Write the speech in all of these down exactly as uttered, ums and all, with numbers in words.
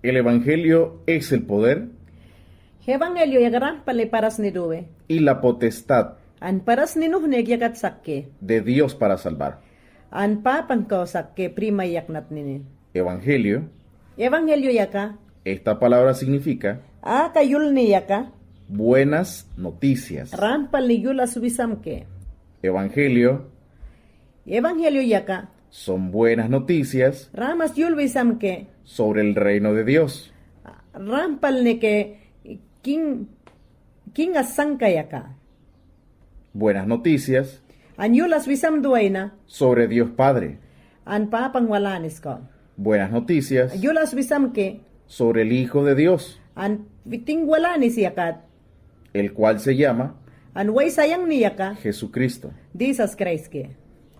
El evangelio es el poder Evangelio yaka rampalni parasni duwe. y la potestad An parasni nuhni yakat sakke. de Dios para salvar. An Papangko sakke primay yaknatnini. Evangelio. Evangelio yaka. Esta palabra significa Aka yulni yaka. buenas noticias. Rampalni yulas wisam ke. Evangelio Evangelio yaka. son buenas noticias Ramas yul wisam ke. sobre el reino de Dios. Rampalni ke king, king asanka yaka. Buenas noticias An yulas wisam duwayna. sobre Dios Padre. An Papang walanis ko. Buenas noticias Yulas wisam ke. sobre el Hijo de Dios, An witing walanis yakat. el cual se llama An way sayangni yaka. Jesucristo. Jisas Kraist ke.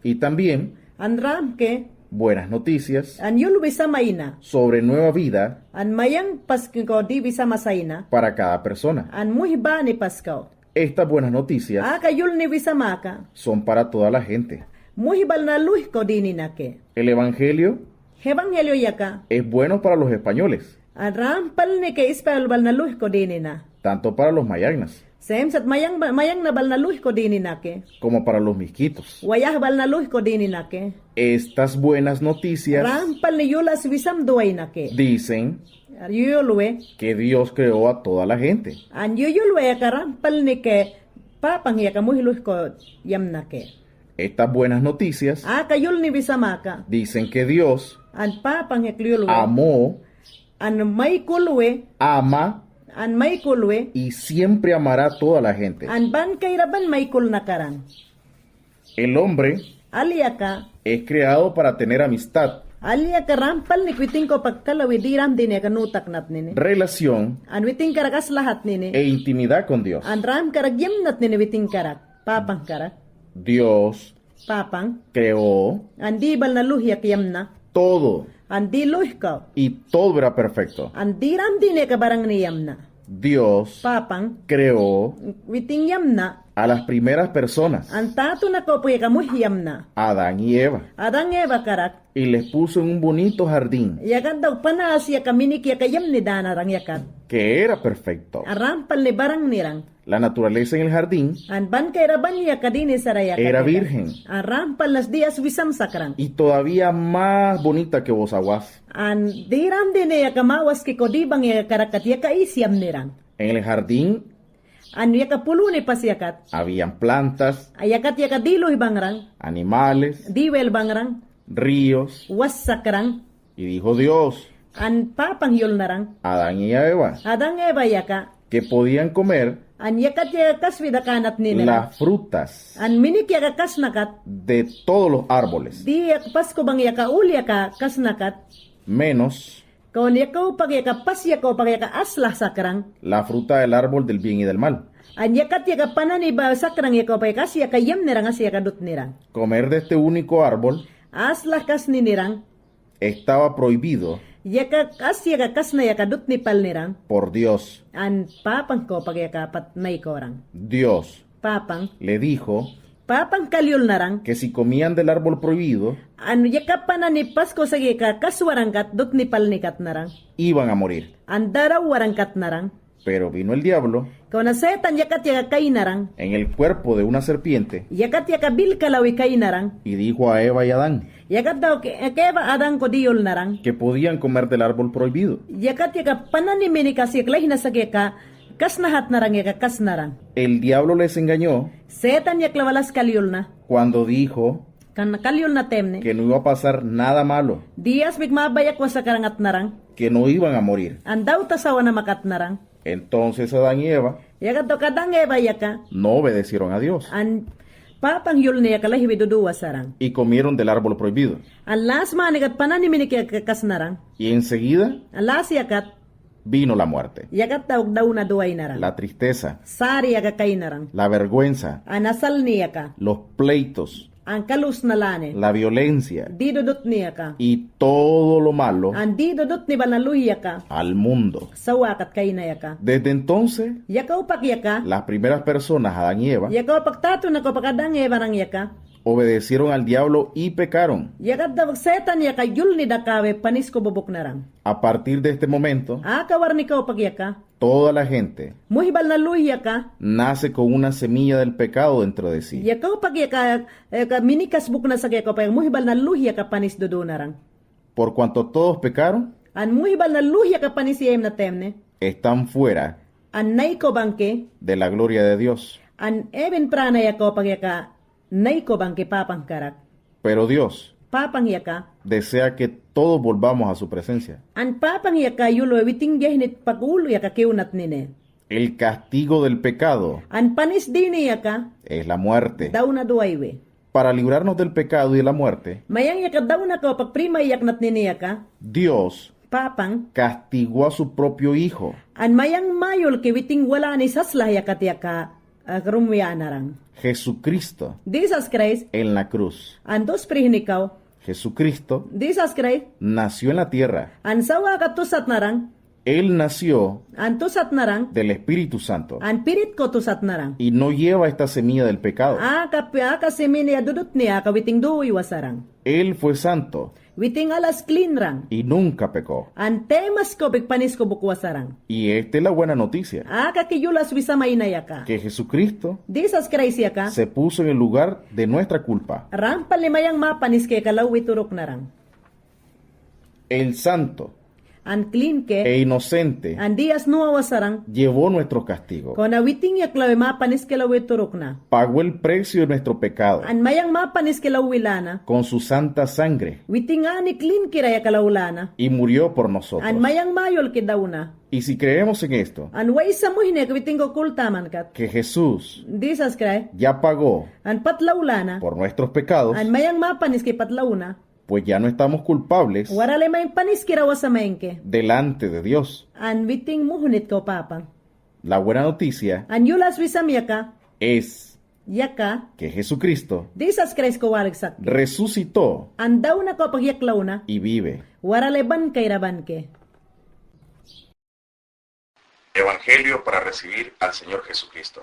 Y también An ram ke. buenas noticias An yul wisam ayna. sobre nueva vida An mayang pasko di wisam asayna. para cada persona. An muhbani pasko. Estas buenas noticias Aka yulni wisam aka. son para toda la gente. Muhbal na luhko dinina ke. El evangelio Evangelio yaka. es bueno para los españoles, An rampalni ke Español bal na luhko dinina. tanto para los mayagnas Semsat mayang, mayangna bal na luhko dinina ke. como para los miskitos. Wayah bal na luhko dinina ke. Estas buenas noticias Rampalni yulas wisam duwayna ke. dicen Yuyulwe. que Dios creó a toda la gente. An yuyulwe yaka rampalni ke Papang yaka muhluhko yamna ke. Estas buenas noticias Aka yulni wisam aka. dicen que Dios An Papang yak yuyulwe. amó, An maykulwe. ama An maykulwe. y siempre amará a toda la gente. An ban kayraban maykul nakaran. El hombre Al yaka. es creado para tener amistad Al yaka rampalni witing ko pakkalawi diramdini yaka nutaknatnini. relación An witing karak aslahatnini. e intimidad con Dios. An ram karak yamnatnini witing karak. Papang karak. Dios Papang. creó An di bal na luhyak yamna. todo An di luhko. y todo era perfecto. An diramdini yaka barangni yamna. Dios Papang. creó Witing yamna. a las primeras personas, An tatuna ko pwe yaka muh yamna. Adán y Eva, Adán Eva karak. y les puso en un bonito jardín Yakat daw panas yaka minik yaka yamni danarang yakat. que era perfecto. An rampalni barangnirang. La naturaleza en el jardín An ban kayraban yaka dini sara yaka era virgen. An rampalnas di aswisam sakrang. Y todavía más bonita que vos aguas. An diramdini yaka mawaski ko dibang yaka karakat yaka is yamnirang. En el jardín An yaka puluni pas yakat. habían plantas, Yakat yaka diluy bangrang. animales, Diwel bangrang. ríos. Was sakrang. Y dijo Dios An Papang yulnarang. a Adán y a Eva Adán Eva yaka. que podían comer An yakat yaka kaswi dakanatninirang. las frutas An minik yaka kasnakat. de todos los árboles, Di yaka paskobang yaka ul yaka kasnakat. menos Kawan yaka upak yaka pas yaka upak yaka asla sakrang. la fruta del árbol del bien y del mal. An yakat yaka panani ba sakrang yaka upak yaka as yaka yamnirang as yaka dutnirang. Comer de este único árbol Asla kasninirang. estaba prohibido Yaka as yaka kasna yaka dutni palnirang. por Dios. An Papang ko upak yaka pat maykorang. Dios Papang. le dijo Papang kalyulnarang. que si comían del árbol prohibido, An yaka panani pasko sagi yaka kaswarangkat dutni palnikatnarang. iban a morir. An darawwarangkatnarang. Pero vino el diablo Kawana Setan yakat yaka kaynarang. en el cuerpo de una serpiente Yakat yaka bilkalawi kaynarang. y dijo a Eva y Adán Yakat daw ke, ke Eva Adán ko di yulnarang. que podían comer del árbol prohibido. Yakat yaka panani minik as yaka laynasaki yaka kasnahatnarang yaka kasnarang. El diablo les engañó Setan yak lawalas kalyulna. cuando dijo Kan kalyulna temni. que no iba a pasar nada malo, Di asbik mabayak wa sakrang atnarang. que no iban a morir. An daw tasawa namakatnarang. Entonces Adán y Eva Yakat daw Adán Eva yaka no obedecieron a Dios. An Papang yulni yaka lahibi duduwa sarang. Y comieron del árbol prohibido. An las manikat panani minik yaka kasnarang. Y enseguida An las yakat vino la muerte, Yakat daw dawna duwaynarang. la tristeza, Sari yaka kaynarang. la vergüenza, An asalni yaka. los pleitos, An kalusna lani. la violencia Di dudutni yaka. y todo lo malo An di dudutni bal na luhi yaka. al mundo. Sawakat kayna yaka. Desde entonces, Yaka upak yaka. las primeras personas, Adán y Eva, Yaka upak tatuna ko upak Adán Eva nang yaka. Obedecieron al diablo y pecaron. Yakat dawak Setan yaka yulni dakawe panis ko bobok naran. A partir de este momento, aka warni kawpak yaka, toda la gente, muhibal na luhi yaka, nace con una semilla del pecado dentro de sí. Ya kawpak yaka, yaka minikas buknasak ya kawpak yaka muhibal na luhi yaka panis dudu naran. Por cuanto todos pecaron, an muhibal na luhi yaka panis iyan na temne, están fuera, an nai ko bangke, de la gloria de Dios. An ewen prana ya kawpak yaka nai ko bangke Papang karak. Pero Dios, Papang yaka, desea que todos volvamos a su presencia. An Papang yaka yulwe witing gehnit pakul yaka kew natnine. El castigo del pecado, an panis dini yaka, es la muerte, dawna duwaywe. Para librarnos del pecado y de la muerte, mayang yaka dawna kawpak primay yak natnini yaka, Dios, Papang, castigó a su propio Hijo, an mayang mayul ki witing walani saslah yakat yaka, ah, rumwi naran, Jesucristo, Jisas Kraist, en la cruz. Antos prihnikaw. Jesucristo, Jisas Kraist, nació en la tierra, an sawakat tusat naran. Él nació, an tusat naran, del Espíritu Santo, an Spirit ko tusat naran. Y no lleva esta semilla del pecado. Aka, aka semilla dudutni aka witing duwaywa saran. Él fue santo, witing alas klin ran, y nunca pekó, an temas ko pik panis ko bukwa saran. Y esta es la buena noticia, aka ki yul aswisamaina yaka, que Jesucristo, Jisas Kraist yaka, se puso en el lugar de nuestra culpa. Rampal ni mayang ma panis ke ka lawwi turuk naran. El santo, an klin ke, e inocente, an diyas nuwawa saran, llevó nuestro castigo, kona witing yak lawe ma panis ke lawwi turuk na. Pagó el precio de nuestro pecado, an mayang ma panis ke lawwi lana, con su santa sangre, witing ani klin kira yaka law lana. Y murió por nosotros, an mayang mayul ki dawna. Y si creemos en esto, an way samuhne ka witing ko kultaman kat, que Jesús, Jisas Kraist, ya pagó, an pat law lana, por nuestros pecados, an mayang ma panis ki pat lawna, pues ya no estamos culpables, warale mayan panis kira awa sa mayan ke, delante de Dios, an witing muhnit ko Papang. La buena noticia, an yul aswisam yaka, es, yaka, que Jesucristo, Jisas Kraist ko walik sak ke, resucitó, an dawna kawpak yak lawna, y vive, warale ban kayraban ke. Evangelio para recibir al Señor Jesucristo.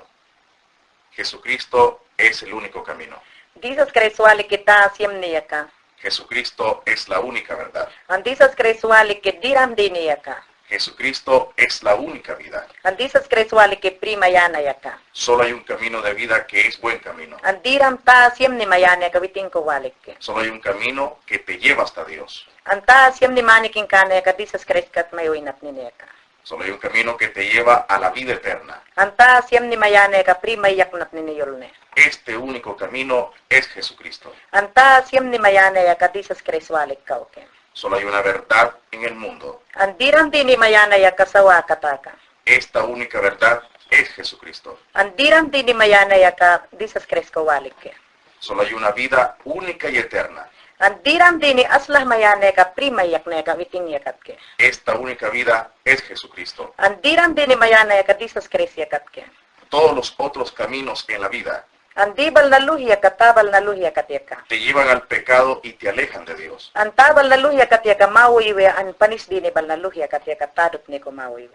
Jesucristo es el único camino. Jisas Kraist walik ke ta siyemni yaka. Jesucristo es la única verdad. An Jisas Kraist walik ke diram dini yaka. Jesucristo es la única vida. An Jisas Kraist walik ke pri mayana yaka. Solo hay un camino de vida que es buen camino. An diram ta siyemni mayana yaka witing ko walik ke. Solo hay un camino que te lleva hasta Dios. An ta siyemni manikin kana yaka Jisas Kraist kat mayaw inatnini yaka. Solo hay un camino que te lleva a la vida eterna. An ta siyemni mayana yaka pri mayak natnini yulne. Este único camino es Jesucristo. An ta siyemni mayana yaka Jisas Kraist walik kawke. Solo hay una verdad en el mundo. An diram dini mayana yaka sawakat aka. Esta única verdad es Jesucristo. An diram dini mayana yaka Jisas Kraist ko walik ke. Solo hay una vida única y eterna. An diram dini aslah mayana yaka pri mayak na yaka witing yakat ke. Esta única vida es Jesucristo. An diram dini mayana yaka Jisas Kraist yakat ke. Todos los otros caminos en la vida. An dibal na luhi yaka, tabal na luhi yakat yaka. Te llevan al pecado y te alejan de Dios. An tabal na luhi yakat yaka mawuywe, an panis dini bal na luhi yakat yaka tadutni ko mawuywe.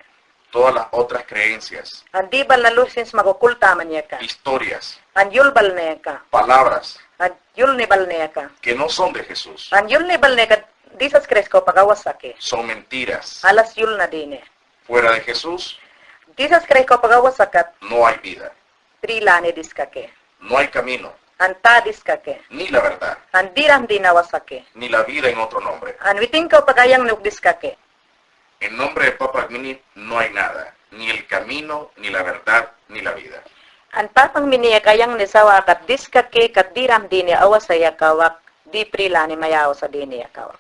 Todas las otras creencias. An dibal na luhi sin sma ko kultaman yaka. Historias. An yulbal na yaka. Palabras. An yulnibal na yaka. Que no son de Jesús. An yulnibal na yaka Jisas Kraist ko pagawa sake. Son mentiras. Alas yulna dini. Fuera de Jesús. Jisas Kraist ko pagawa sakat. No hay vida. Pri lani diskake. No hay camino. An ta diskake. Ni la verdad. An diram dini awa sake. Ni la vida en otro nombre. An witing ko pagayang nuk diskake. En nombre de Papakmini no hay nada, ni el camino, ni la verdad, ni la vida. An Papakmini yaka ayangne sawakat diskake ka diram dini awa sa yaka wak, di pri lani mayaw sa dini yaka wak.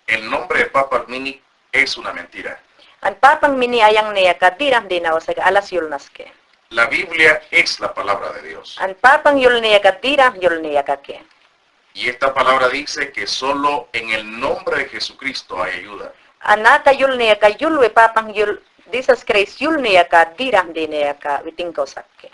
El nombre de Papakmini es una mentira. An Papakmini ayangne yaka diram dini awa sa yaka alas yulna sake. La Biblia es la palabra de Dios. An Papang yulne yaka diram yulne yaka ke. Y esta palabra dice que solo en el nombre de Jesucristo hay ayuda. An aka yulne yaka yulwe Papang yul, Jisas Kraist yulne yaka diram dini yaka witing ko sake.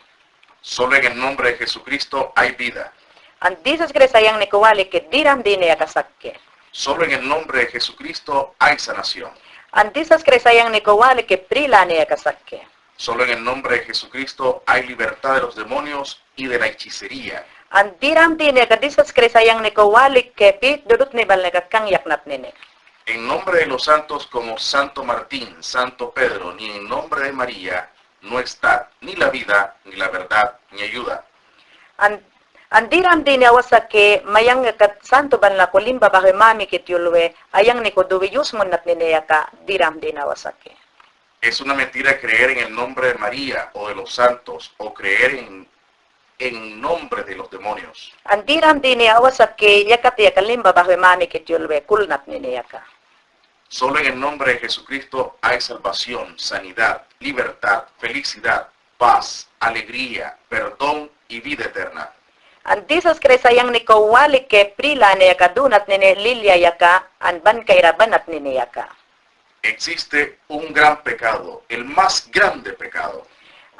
Solo en el nombre de Jesucristo hay vida. An Jisas Kraist ayangne ko walik ke diram dini yaka sake. Solo en el nombre de Jesucristo hay sanación. An Jisas Kraist ayangne ko walik ke pri lani yaka sake. Solo en el nombre de Jesucristo hay libertad de los demonios y de la hechicería. An diramdini aka Jisas Kraist ayangne ko walik ke pi dudutni balne ka kangyak natnini. En nombre de los santos como Santo Martín, Santo Pedro, ni en nombre de María no está ni la vida, ni la verdad, ni ayuda. An, an diramdini awasake mayang aka santo balna ko limba bahu mamikit yulwe ayangne ko duwi yusmun natnini aka diramdini awasake. Es una mentira creer en el nombre de María o de los santos o creer en, en nombre de los demonios. An diramdini awasake yakat aka limba bahu mamikit yulwe kul natnini aka. Solo en el nombre de Jesucristo hay salvación, sanidad, libertad, felicidad, paz, alegría, perdón y vida eterna. An Jisas Kraist ayangne ko walik ke pri lani aka du natnini lilya aka an ban kayra ba natnini aka. Existe un gran pecado, el más grande pecado.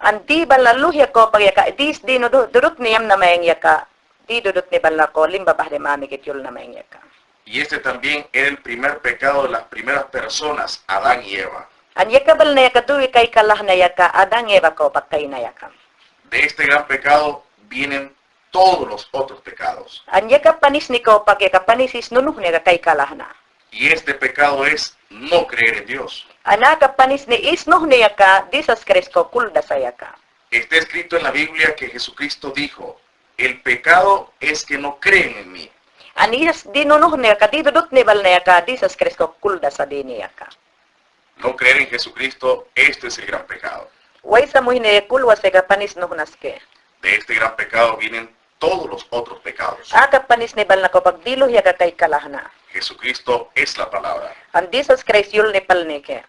An di balna luhi aka opak aka di, di nu du-, dudutni yamna mayang aka, di dudutni balna ko limba bahu mamikit yulna mayang aka. Y este también era el primer pecado de las primeras personas, Adán y Eva. An yaka balna aka duwi kaykalahna aka Adan Eva ko opak kayna aka. De este gran pecado vienen todos los otros pecados. An yaka panisni ko opak aka panis isnunuhni aka kaykalahna. Y este pecado es no creer en Dios. An aka panisni isnuhni aka Jisas Kraist ko kuldasa aka. Está escrito en la Biblia que Jesucristo dijo: "El pecado es que no creen en mí". An isnunuhni aka di dudutni balna aka Jisas Kraist ko kuldasa dini aka. No creer en Jesucristo, este es el gran pecado. Waysa muhni kulwasa aka panis nuhnas ke. De este gran pecado vienen todos los otros pecados. Aka panisni balna ko opak di luhi aka kaykalahna. Jesucristo es la palabra. An Jisas Kraist yulni palni ke.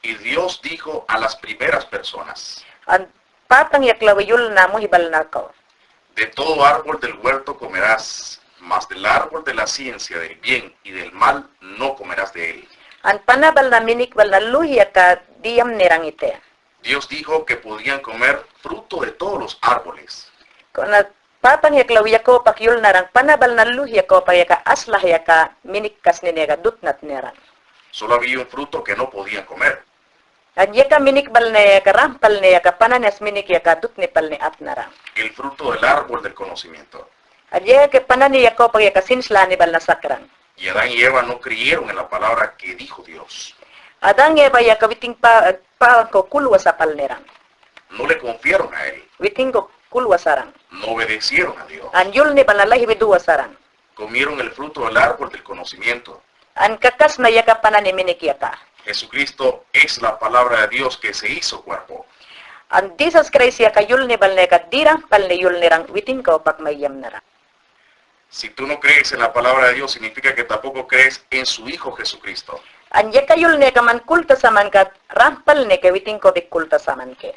Y Dios dijo a las primeras personas. An Papang yaklawi yulna muhi balna ko. De todo árbol del huerto comerás, mas del árbol de la ciencia del bien y del mal no comerás de él. An pana balna minik balna luhi aka di yamni rangite. Dios dijo que podían comer fruto de todos los árboles. Kuna Papang yaklawi aka opak yulnarang pana balna luhi aka opak aka aslah aka minik kasnini aka dutnat nirang. Solo había un fruto que no podían comer. An yaka minik balne aka rampalne aka panani as minik aka dutni palne apnarang. El fruto del árbol del conocimiento. An yaka panani aka opak aka sinslani balna sakrang. Y Adán y Eva no creyeron en la palabra que dijo Dios. Adan Eva aka witin pa, pa ko kulwasa palnerang. No le confiaron a él. Witin ko kulwasarang. No obedecieron a Dios. An yulni balna lahibi duwasarang. Comieron el fruto del árbol del conocimiento. An kakasna yaka panani minik aka. Jesucristo es la palabra de Dios que se hizo cuerpo. An Jisas Kraist aka yulni balne aka dirampalne yulnirang witin ko opak mayamnarang. Si tú no crees en la palabra de Dios, significa que tampoco crees en su Hijo Jesucristo. An yaka yulni aka man kultasaman kat rampalne ke witin ko bi kultasaman ke.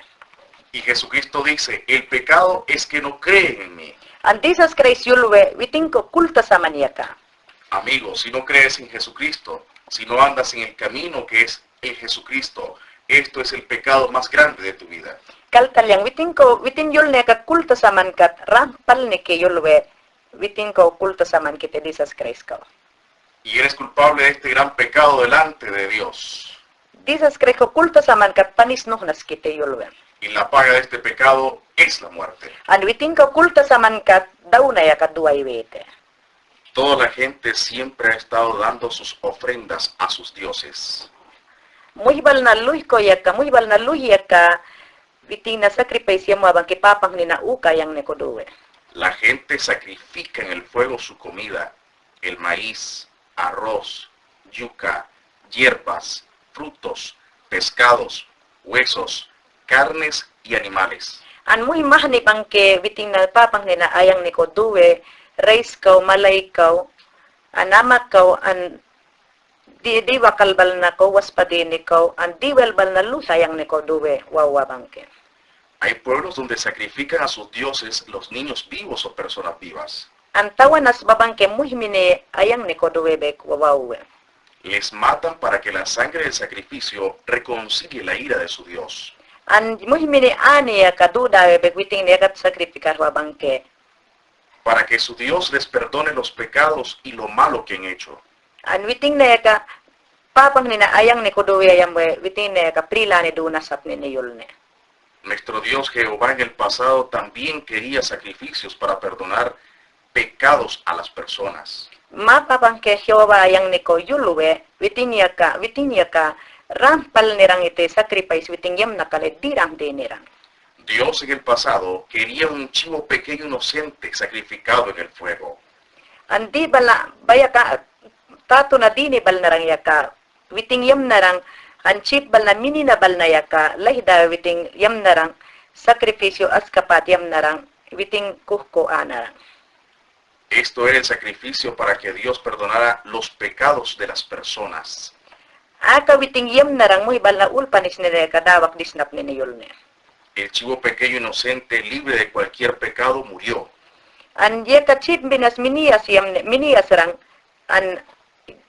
Y Jesucristo dice: "El pecado es que no creen en mí". An Jisas Kraist yulwe witin ko kultasaman yaka. Amigo, si no crees en Jesucristo, si no andas en el camino que es el Jesucristo, esto es el pecado más grande de tu vida. Kaltalyang, witin ko, witin yulni aka kultasaman kat rampalne ke yulwe, witin ko kultasaman kite Jisas Kraist ko. Y eres culpable de este gran pecado delante de Dios. Jisas Kraist ko kultasaman kat panis nuhnas kite yulwe. Y la paga de este pecado es la muerte. An witin ko kultasaman kat dawna yaka duway wite. Toda la gente siempre ha estado dando sus ofrendas a sus dioses. Muhbalna luhi ko yaka, muhbalna luhi yaka, witin na sacrifice yamu aban ke papang nina uka ayan ne ko duwe. La gente sacrifica en el fuego su comida, el maíz, arroz, yuca, hierbas, frutos, pescados, huesos, carnes y animales. An muhimahni bangke witin na papang nina ayan ne ko duwe, rice kaw, malay kaw, an amak kaw, an di, diwakal balna kaw, waspadini kaw, an diwal balna luhi ayan ne ko duwe, wawa bangke. Hay pueblos donde sacrifican a sus dioses los niños vivos o personas vivas. An tawan asba bangke muhimini ayan ne ko duwe bek wawawe. Les matan para que la sangre del sacrificio reconcilie la ira de su Dios. An muhimini ani yaka dudawe bek witin ne yaka sacrificar wa bangke. Para que su Dios les perdone los pecados y lo malo que han hecho. An witin ne yaka papang nina ayan ne ko duwe ayan we, witin ne yaka prilani duna sat nini yulne. Nuestro Dios Jehová en el pasado también quería sacrificios para perdonar pecados a las personas. Ma Papangke Jehová yangni kao yulwe, witin yaka, witin yaka, rampal nirang iti sacrifice witin yamna kale diramdi nirang. Dios en el pasado quería un chivo pequeño inocente sacrificado en el fuego. An di bala, bayaka, tatu na dini bal narang yaka, witin yamnarang, an chip bal na minina bal na yaka, lahida witin yamnarang, sacrificio askapat yamnarang, witin kuhku anarang. Esto era el sacrificio para que Dios perdonara los pecados de las personas. Aka witin yamnarang muhi bal na ulpanis nine ka dawak disnap nine yulne. El chivo pequeño inocente, libre de cualquier pecado, murió. An yaka chip binas miniyas yamne, miniyasrang, an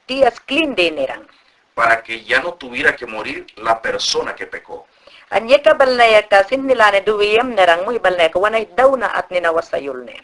diyas klin dinirang. Para que ya no tuviera que morir la persona que pecó. An yaka bal na yaka sinhni lani duwi yamnarang muhi bal na yaka wanay dawna atni na wasa yulne.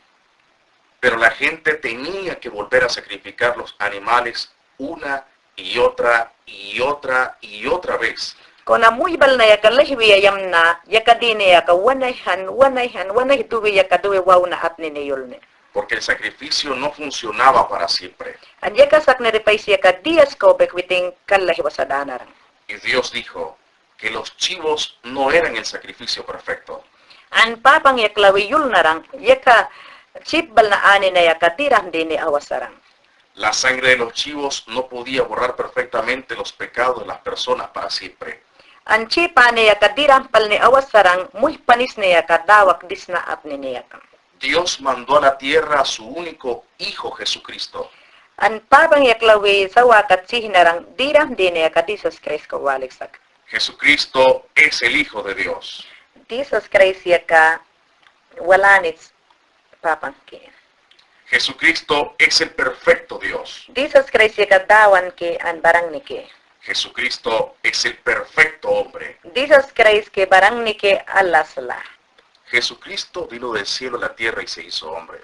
Pero la gente tenía que volver a sacrificar los animales una y otra y otra y otra vez. Kaw na muhi bal na yaka lahiwiya yamna, yaka dini yaka wanay han, wanay han, wanay duwi yaka duwi wawna atni ni yulne. Porque el sacrificio no funcionaba para siempre. An yaka sakniripaysi yaka diyas kawbek witin kalahi wasa danarang. Y Dios dijo que los chivos no eran el sacrificio perfecto. An Papang yaklawi yulnarang, yaka chip bal na ani na yaka diramdi ni awasarang. La sangre de los chivos no podía borrar perfectamente los pecados de las personas para siempre. An chip ani yaka dirampal ni awasarang, muhpanis ni yaka dawak disna atni ni yaka. Dios mandó a la tierra a su único Hijo, Jesucristo. An Papang yaklawi sawakat sihnarang diramdi ni yaka Jisas Kraist ka walik sak. Jesucristo es el Hijo de Dios. Jisas Kraist yaka walanis Papangki. Jesucristo es el perfecto Dios. Jisas Kraist yaka Dawanki an barangniki. Jesucristo es el perfecto hombre. Jisas Kraist ki barangniki alasla. Jesucristo vino del cielo a la tierra y se hizo hombre.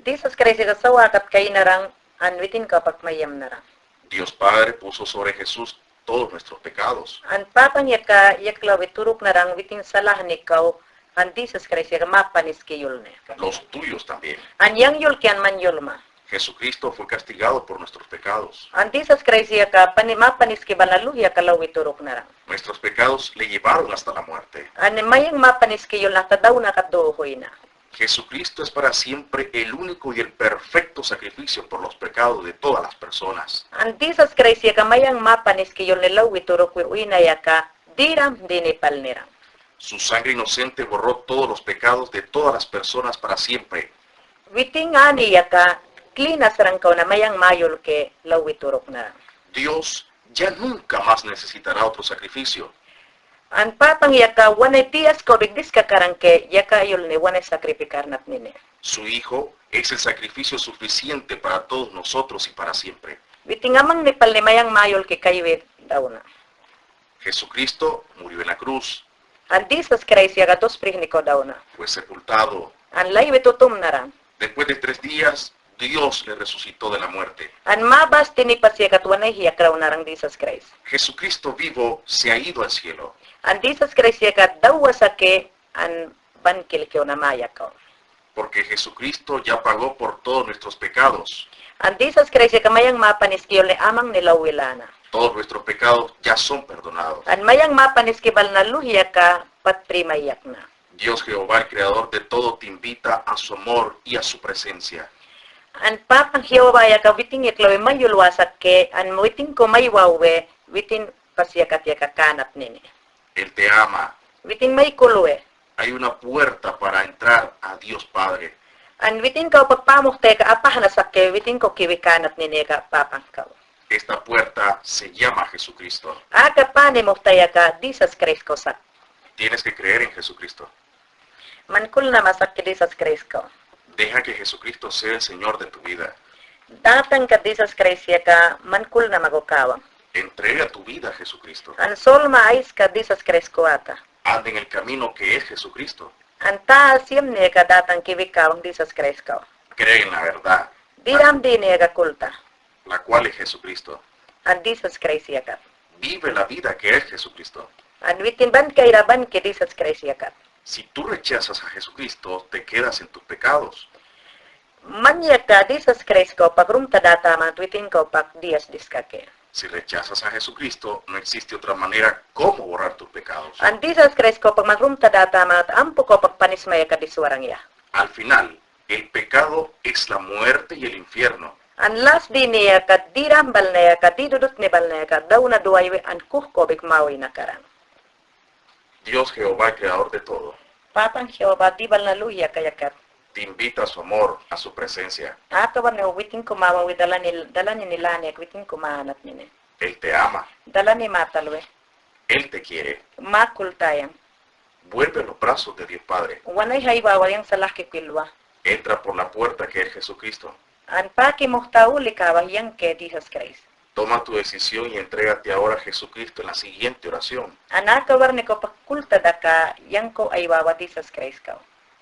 Jisas Kraist yaka sawakat kaynarang an witin kawpak mayamnarang. Dios Padre puso sobre Jesús todos nuestros pecados. An Papang yaka yaklawi turuknarang witin salahni kaw an Jisas Kraist yaka mapaniski yulne. Los tuyos también. An yang yulki an man yulma. Jesucristo fue castigado por nuestros pecados. An Jisas Kraist yaka pani mapaniski bal na luhi yaka lawi turuknarang. Nuestros pecados le llevaron hasta la muerte. An mayang mapaniski yulne asta dawnakat duhu ina. Jesucristo es para siempre el único y el perfecto sacrificio por los pecados de todas las personas. An Jisas Kraist yaka mayang mapaniski yulne lawi turukwi ina yaka diramdi ni pal nirang. Su sangre inocente borró todos los pecados de todas las personas para siempre. Witin ani yaka klin asrang kaw na mayang mayul ki lawi turuknarang. Dios ya nunca más necesitará otro sacrificio. An Papang yaka wanay diyas kawbik diskakarangki yaka yulni wanay sacrificarnatnini. Su Hijo es el sacrificio suficiente para todos nosotros y para siempre. Witin amangni palni mayang mayul ki kaywi dawna. Jesucristo murió en la cruz. An Jisas Kraist yaka dos prihnikaw dawna. Fue sepultado. An laywi tutumnarang. Después de tres días, Dios le resucitó de la muerte. An mabas tini pas yakat wanay hiyak dawnarang Jisas Kraist. Jesucristo vivo se ha ido al cielo. An Jisas Kraist yaka dawa saki an bankil ki una maya kaw. Porque Jesucristo ya pagó por todos nuestros pecados. An Jisas Kraist yaka mayang mapaniski yulni amangni lawi lana. Todos nuestros pecados ya son perdonados. An mayang mapaniski bal na luhi yaka pat primayakna. Dios Jehová, el creador de todo, te invita a su amor y a su presencia. An Papang Jehová yaka witin yaklawi mayul wasak ki, an witin ko maywawe, witin pas yakat yaka kanatnini. Él te ama. Witin maykulwe. Hay una puerta para entrar a Dios Padre. An witin kawpak pamuhta yaka apahna sak ki, witin ko kiwi kanatnini yaka Papang kaw. Esta puerta se llama Jesucristo. Aka pani muhta yaka Jisas Kraist kaw sak. Tienes que creer en Jesucristo. Mankulnama sak ki Jisas Kraist kaw. Deja que Jesucristo sea el Señor de tu vida. Datanka Jisas Kraist yaka mankulnama ko kawang. Entrega tu vida a Jesucristo. An solma ayska Jisas Kraist kaw ata. Anda en el camino que es Jesucristo. An ta'a siyamni yaka datan kiwi kawang Jisas Kraist kaw. Cree en la verdad. Diramdini yaka kulta. La cual es Jesucristo. An Jisas Kraist yakat. Vive la vida que es Jesucristo. An witin banki ayra banki Jisas Kraist yakat. Si tú rechazas a Jesucristo, te quedas en tus pecados. Maña ka Jisas Kraist kawpak rumta dataman, witin kawpak diyas diskake. Si rechazas a Jesucristo, no existe otra manera cómo borrar tus pecados. An Jisas Kraist kawpak rumta dataman, ampu kawpak panismaya ka diswarangya. Al final, el pecado es la muerte y el infierno. An las dini ya ka, diran balnaya ka, didudutni balnaya ka, daw na duwayi we an kuhkobik mawi na karan. Dios Jehová, el creador de todo. Papan Jehová, di bal na luhya ka yakat. Te invita a su amor, a su presencia. Aka warni witin kumawan wi dalani, dalani ni lani, witin kumawan atnini. Él te ama. Dalani matalwe. Él te quiere. Ma kultayan. Vuelve a los brazos de Dios Padre. Wanay haywawa yang salahki kilwa. Entra por la puerta que es Jesucristo. An paki muhta uli kawa yang ke Jisas Kraist. Toma tu decisión y entrégate ahora a Jesucristo en la siguiente oración. An aka warni kawpak kultadaka yang ko aywawa Jisas Kraist kaw.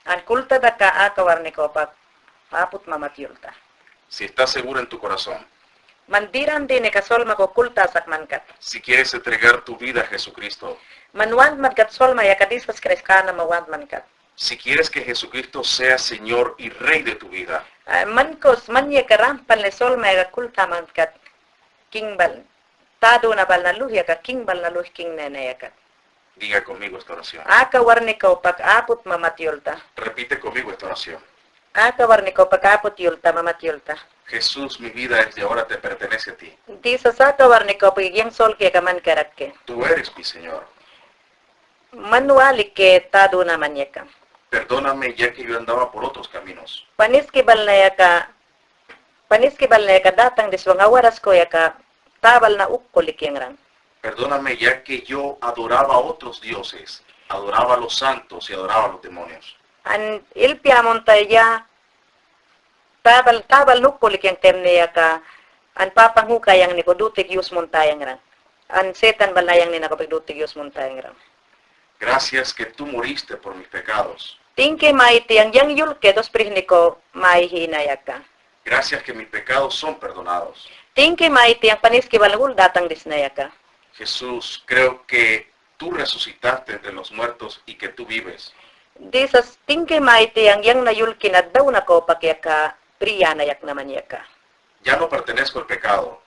An kultadaka aka warni kawpak aput mamat yulta. Si estás seguro en tu corazón. Man diran dini ka solma ko kulta sak mankat. Si quieres entregar tu vida a Jesucristo. Man want mankat solma ya ka Jisas Kraist kanama want mankat. Si quieres que Jesucristo sea Señor y Rey de tu vida. Ah, man ko, maña ka rampan le solma ya ka kulta mankat. King bal, taduna bal na luhya ka, king bal na luhya king nena yakat. Diga conmigo esta oración. Aka warni kawpak aput mamat yulta. Repite conmigo esta oración. Aka warni kawpak aput yulta, mamat yulta. Jesús, mi vida desde ahora te pertenece a ti. Jisas, aka warni kawpak yang solki ya ka man karakke. Tú eres mi Señor. Man wali ke taduna maña ka. Perdóname ya que yo andaba por otros caminos. Paniski bal na ya ka, paniski bal na ya ka datang diswang awaras ko ya ka tabal na ukko likyangran. Perdóname ya que yo adoraba a otros dioses, adoraba a los santos y adoraba a los demonios. An ilpi amunta ya tabal, tabal na ukko likyang temne ya ka, an papan hukayangni ko dutik yus muntayangran. An setan bal nayangni na kawpak dutik yus muntayangran. Gracias que tú moriste por mis pecados. Tingki maiti yang, yang yulke dos pirihni ko maihina ya ka. Gracias que mis pecados son perdonados. Tingki maiti yang paniski bal na hul datang disna ya ka. Jesús, creo que tú resucitaste entre los muertos y que tú vives. Jisas, tingki maiti yang, yang na yulki na daw na kawpak ya ka, priya na yak na maña ka. Ya no pertenezco al pecado.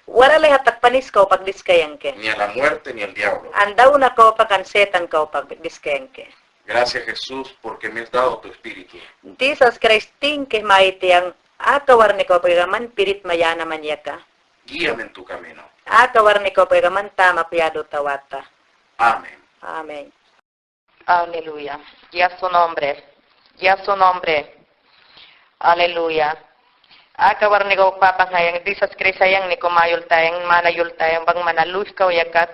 Wara lehatak panis kawpak diskayangke. Ni a la muerte ni al diablo. An daw na kawpak, an setan kawpak diskayangke. Gracias, Jesús, porque me has dado tu espíritu. Jisas Kraist, tingki maiti yang aka warni kawpak ya ka man pirit mayana maña ka. Guíame en tu camino. Aka warni kawpak ya ka man tama piyadu tawata. Amén. Amén. Aleluya. Ya su nombre. Ya su nombre. Aleluya. Aka warni ko papan hayang, Jisas Kraist hayangni ko mayultayang, mana yultayang, bang mana luhikaw yakat.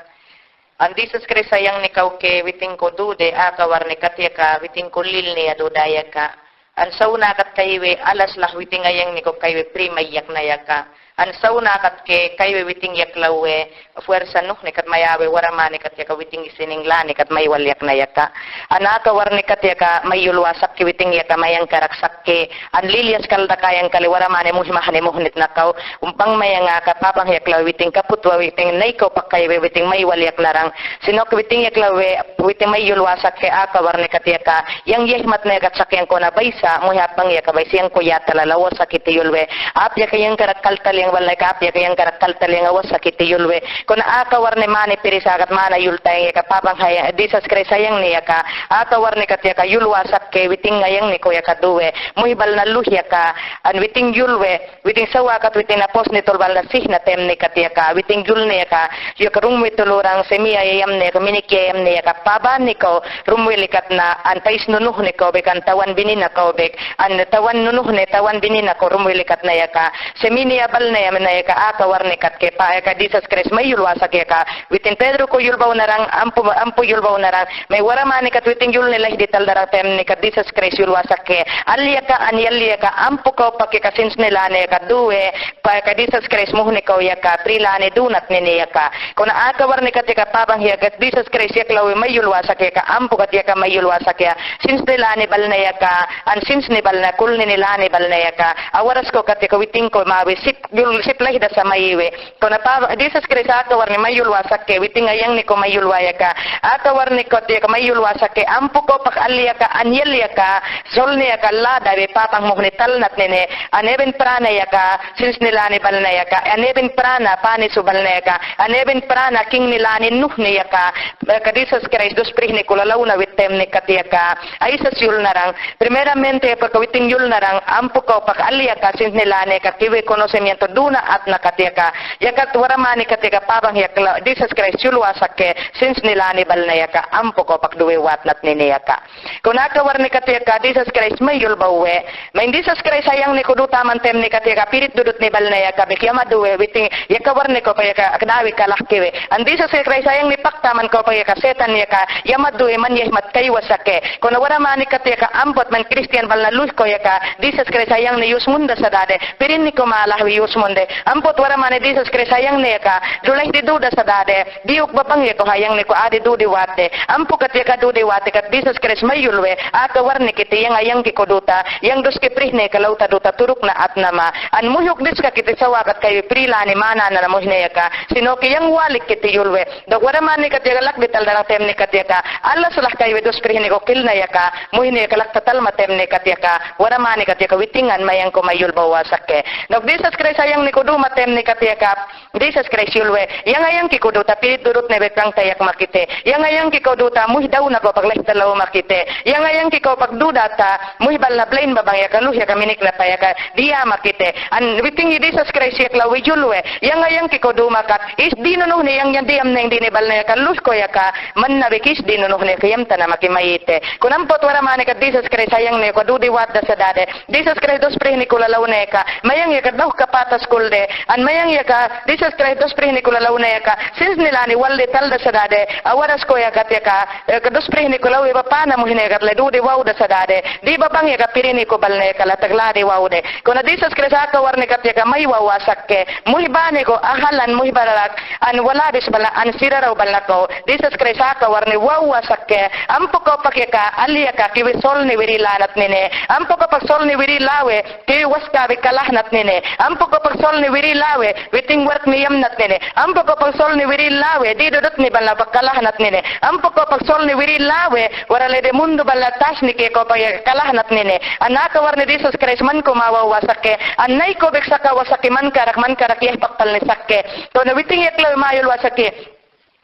An Jisas Kraist hayangni kaw ke witin ko dude, aka warni kat ya ka, witin ko lilni ya duda ya ka. An sawnakat kaywe alas lah witin hayangni ko kaywe pri mayakna ya ka. An sawnakat ke kaywe witin yaklaw we, fuersa nuhni kat mayawe, waramani kat ya ka witin isining lani kat maywal yakna ya ka. An aka warni kat ya ka mayulwasak ke witin ya ka mayangkarak sak ke. An lilyas kal dakayang kali waramani muhimahni muhnit na kaw. Bang mayang aka papan yaklaw witin kaputwa witin nai kaw pakaywe witin maywal yakna rang. Sino ke witin yaklaw we, witin mayulwasak ke aka warni kat ya ka, yang yehmat na yakat sak yang ko na baysa, muhi apang ya ka baysa yang ko yatala la awasakit i yulwe. Apya ka yangkarak kaltal yang bal na ya ka, apya ka yangkarak kaltal yang awasakit i yulwe. Ko na aka warni mani pirisa kat mana yultayang ya ka papan hayang, Jisas Kraist hayangni ya ka, aka warni kat ya ka yulwasak ke witin hayangni ko ya ka duwe. Muhi bal na luhya ka, an witin yulwe. Witin sawakat witin apostol bal na sihna temni kat ya ka, witin yulni ya ka, ya ka rumwi tulurang semiya yayamni ya ka, miniki yayamni ya ka, pabani ko rumwi likat na, an pais nunuhni ko bek, an tawan binina ko bek, an tawan nunuhni, tawan binina ko rumwi likat na ya ka, semini ya bal na ya mena ya ka, aka warni kat ke pa ya ka, Jisas Kraist mayulwasak ya ka, witin Pedro ko yulbaw narang, ampu, ampu yulbaw narang, may waramani kat witin yulni lah di taldarang temni kat Jisas Kraist yulwasak ke, alya ka, an yalya ka, ampu kaw pak ya ka, sins ni lani ya ka, duwe, pa ya ka Jisas Kraist muhni kaw ya ka, pri lani dunat nini ya ka. Ko na aka warni kat ya ka papan ya ka Jisas Kraist yaklaw we mayulwasak ya ka, ampu kat ya ka mayulwasak ya, sins ni lani bal na ya ka, an sins ni bal na, kulni ni lani bal na ya ka, awaras ko kat ya ka witin ko mawi sip yul-, sip layda sa mayiwi. Kaw na pa, Jisas Kraist aka warni mayulwa sakke, witing ayangne ko mayulwa yaka. Aka warni ko tiya ka mayulwa sakke, ampu ko pakal yaka, anyel yaka, solne yaka lada we papang muhni talnat nene, ane ben prana yaka, sinsni lani balne yaka, ane ben prana pani su balne yaka, ane ben prana kingni lani nuhni yaka, ka Jisas Kraist dos prihni kula lawna witemni katiya ka, aisa si yulnarang, primeramente, paka witing yulnarang, ampu ko pakal yaka, sinsni lani ka, kiwi conocimiento duna atna katiya ka, yaka wara mani katiya ka, pabang yakla, Jisas Kraist yulwa sakke, sinsni lani balne yaka, ampu ko pakduwi watnat nini yaka. Kaw na aka warni katiya ka, Jisas Kraist mayul bawwe, main Jisas Kraist ayangne ko dutaman temni katiya ka, pirit dudutni balne yaka, bek yamaduwe, witing, yaka warni ko pa yaka, kadawi kalak kiwi. An Jisas Kraist ayangne paktaman ko pa yaka, setan yaka, yamaduwe man yahmat kaywa sakke. Kaw na wara mani katiya ka, ampot man Kristiyan balna luh ko yaka, Jisas Kraist ayangne yusmunda sadade, pirinni ko malahwi yusmunde, ampot wara mani Jisas Kraist ayangne yaka, dulay di duda sadade, diyuk babang yako ayangne ko adi dudi watde. Ampu katiya ka dudi wate kat Jisas Kraist mayulwe, aka warni kiti yang ayang ki ko duta, yang dos ki prihni ka lawta duta turuk na atna ma. An muhuk diska kiti sawa kat kaywi prilani mana na muhni yaka. Sino ki yang walik kiti yulwe. Dok wara mani katiya ka lak dital darang temni katiya ka. Alas lah kaywi dos prihni ko kilna yaka. Muhni yaka lak tatalma temni katiya ka. Wara mani katiya ka witing an mayang ko mayul bawa sakke. Dok Jisas Kraist ayangne ko duma temni katiya ka. Jisas Kraist yulwe, yang ayang ki ko duta pirit dudutne bek pangtayak makite. Yang ayang ki ko duta muhdaw na ko pagleh talaw makite. Yang ayang ki ko pagdudata, muhbal na blain babang yaka luh yaka minik na pa yaka diya makite. An witing i Jisas Kraist yakla wi yulwe, yang ayang ki ko duma kat, is dinu nuhni yang yan diyam neng dini balne yaka luh ko yaka, man na bek is dinu nuhni ka yamta na maki mayite. Kaw na ampot wara mani kat Jisas Kraist ayangne ko dudi watda sadade. Jisas Kraist dos prihni kula lawne ka, mayang yaka dawh ka patas kulde, an mayang yaka, Jisas Kraist dos prihni kula lawne ka, sinsni lani walde talda sadade, awaras ko yaka tiya ka, e, ka dos prihni kula we bapana muhni yaka tle dudi wawda sadade, di babang yaka pirini ko balne ka la tagladi wawde. Kaw na Jisas Kraist aka warni katiya ka maywawa sakke, muhbani ko ahalan muhbararak, an walabis balna, an siraraw balna ko, Jisas Kraist aka warni wawa sakke, ampu ko pak yaka, ali yaka, kiwi solni wiri lanat nini, ampu ko pak solni wiri lawe, kiwi waska bi kalahnat nini, ampu ko pak solni wiri lawe, witing wark ni yamnat nini, ampu ko pak solni wiri lawe, di dudutni balna pak kalahnat nini, ampu ko pak solni wiri lawe, wara lede mundu balna tasni ke ko pak yaka kalahnat nini, an aka warni Jisas Kraist man ko mawawa sakke, an nay ko bek sakawa sakke man karak, man karak yeh pak palni sakke. Kaw na witing yakla wi mayulwa sakke.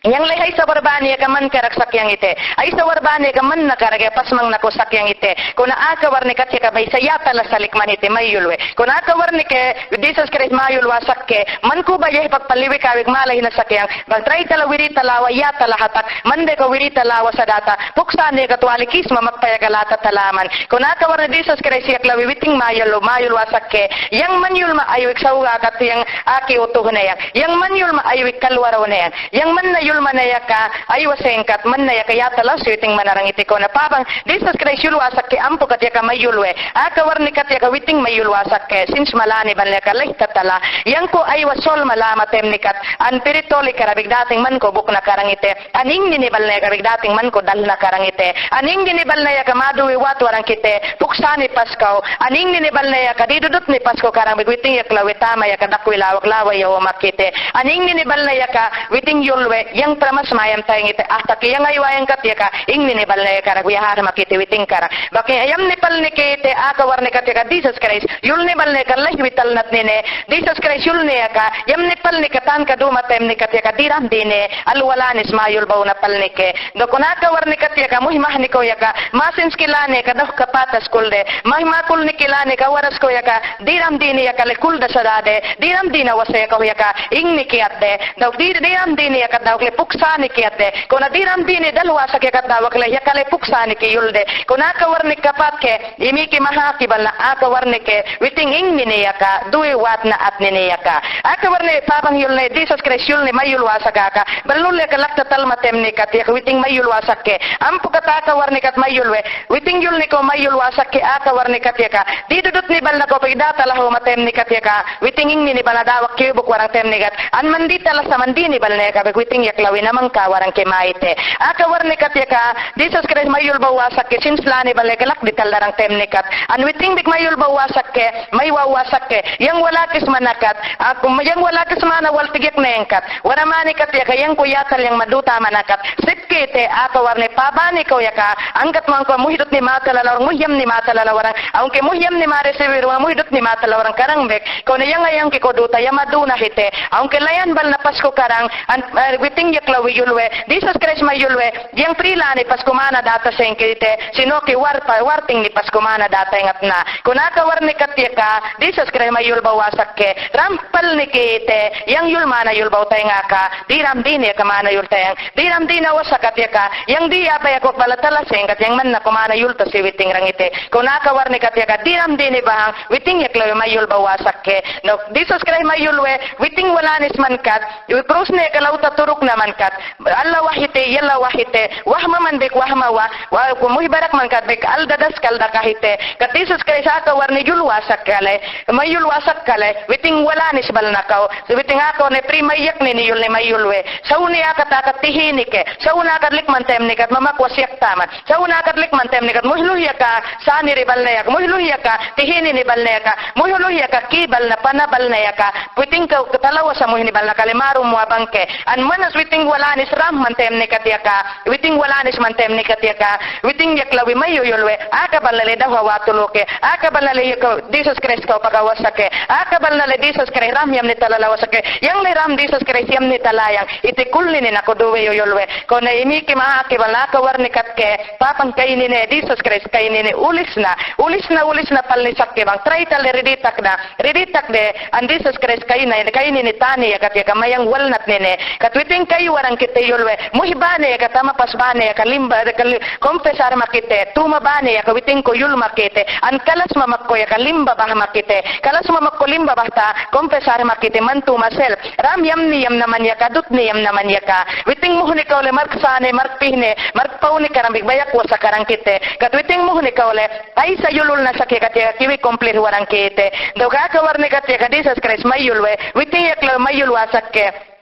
Yang leh aisa warbani yaka man karak sakyang ite. Aisa warbani yaka man na karak ya pasmang na ko sakyang ite. Kaw na aka warni katiya ka bay sa yatala salik manite mayulwe. Kaw na aka warni ke Jisas Kraist mayulwa sakke. Man ko ba yeh pak paliwi kawik malahina sakyang. Bang tray tala wiri talawa yatala hatak. Mande ko wiri talawa sadata. Puksa ne ka twali kisma makpaya ka lata talaman. Kaw na aka warni Jisas Kraist yakla wi witing mayul, mayulwa sakke. Yang man yulma aywik sawga kat yang aki utuh ne yang. Yang man yulma aywik kalwaraw ne yang. Yang man na yulma ne yaka, aywa sengkat, man na yaka yatala si witing manarang ite kaw na pabang, Jisas Kraist yulwa sakke ampu katiya ka mayulwe, aka warni katiya ka witing mayulwa sakke, sins malani balne ka leh tatala, yang ko aywa sol malama temni kat, an piritoli kara bik dating man ko buk na karang ite, an ingnini balne ka bik dating man ko dal na karang ite, an ingnini balne yaka maduwi watu warang kite, puksani paskaw, an ingnini balne yaka di dudutni paskaw karang bik witing yakla wi tama yaka dakwi lawak lawa yawa makite, an ingnini balne yaka witing yulwe, yang pramas mayam tayang ite, ah, taki yang aywa yang katiya ka, ingnini balne yaka rak wi ahar makite witing karang. Baki ayamni palni kite, aka warni katiya ka, Jisas Kraist, yulni balne ka leh wi talnat nini, Jisas Kraist yulni yaka, yamni palni ka tan ka duma temni katiya ka, diram dini, alwalanis mayul baw na palni ke. Dok kaw na aka warni katiya ka, muhimahni ko yaka, masins ki lani ka, dok ka patas kulde, mahimakulni ki lani ka, waras ko yaka, diram dini yaka le kulda sadade, diram dina wasa yaka, yaka, ingni kiyatde, dok di, diram dini yaka, dok le puksani kiyatde, kaw na diram dini dalwa sakke kat dawak le, yaka le puksani ki yulde, kaw na aka warni kapat ke, imi ki maha ki balna aka warni ke, witing ingnini yaka, duwi watna atnini yaka. Aka warni pabang yulne, Jisas Kraist yulne mayulwa sakaka, balnul yaka lak tatalma temni katiya ka, witing mayulwa sakke, ampu kat aka warni kat mayulwe, witing yulni ko mayulwa sakke aka warni katiya ka, di dudutni balna ko pagdata lahoma temni katiya ka, witing ingnini balna dawak kibuk warang temni kat, an mandita lasa mandini balne ka, bek witing ya yaklawi namangka warang ki maite. Aka warni kat yaka, Jisas Kraist mayul bawasakke, sins lani bale galak di taldarang temni kat. An witing bik mayul bawasakke, may wawasakke, yang walakis manakat, aku yang walakis mana wal tigyak nengkat. Waramani kat yaka, yang ku yatal yang maduta manakat. Sipki te, aka warni pabani ko yaka, angkat mangko muhidut ni mata lalawarang, muhyam ni mata lalawarang. Aunque muhyam ni mare siwir wa muhidut ni mata lalawarang karang bek. Kone yang ayang ki ko duta, ya maduna hite. Aunque layan bal na Pasku karang, an, eh, witing yaklawi yulwe, Jisas Kraist mayulwe, yang pri lani Pasku mana data sengkite, sino ki war pa, warting ni Pasku mana data ingatna. Kone aka warni kat yaka, Jisas Kraist mayul bawasakke, rampal ni kite, yang yul mana yul bawta ingaka, diram dini yaka mana yul tayang, diram dini wasakat yaka, yang di apa yaka bala tala sengkat, yang mana ko mana yul ta si witing rangite. Kone aka warni kat yaka, diram dini bahang, witing yaklawi mayul bawasakke. No, Jisas Kraist mayulwe, witing walanis mankat, wi krus ne ka lawta turuk na mankat. Alla wahite, yalla wahite, wahma man bek wahma wa, wa ku muhi barak mankat bek, al dadas kal dakahite. Kat Jisas Kraist aka warni yul wasakkale, mayul wasakkale, witing walanis bal nakaw, witing aka warni pri mayak nini yul ni mayulwe. Sawni aka takat tihini ke, sawna kat lik man temni kat mamak wasyak taman. Sawna kat lik man temni kat muhluh yaka, sani ri bal na yaka, muhluh yaka, tihini ni bal na yaka, muhluh yaka, ki bal na pana bal na yaka, witing ka, ka talawasa muhini bal na kale marum wa bangke. An manas witing walanis ram man temni kat yaka, witing walanis man temni kat yaka, witing yaklawi mayuyulwe, aka bal na le dawa watuluke, aka bal na le yaka, Jisas Kraist ka pagawasake, aka bal na le Jisas Kraist ram yamni talalawasake, yang le ram Jisas Kraist yamni talayang, iti kulni ni naku duwe yuyulwe, kone imi ki maha ki bal na aka warni kat ke, Papang kaynine, Jisas Kraist kaynine, ulisna, ulisna, ulisna palni sakke bang, try tale ridi takna, ridi takde, an Jisas Kraist kayna, kaynine tani yakat yaka mayang walnat nine, kat witing kayuwarang kite yulwe, muhi bane yaka tama pas bane yaka limba, yaka li-, confesar makite, tuma bane yaka witing ko yul makite, an kalas mamakko yaka limba bah makite, kalas mamakko limba bahta, confesar makite, man tuma self, ram yamni yamna man yaka, dutni yamna man yaka, witing muhni kaw le mark sane, mark pihne, mark pawni karang bik bayak wasa karang kite. Kat witing muhni kaw le, ay sa yulul na sakke kat yaka kiwi complete warang kite. Daw aka warni kat yaka Jisas Kraist mayulwe, witing yaklawi mayul wasakke.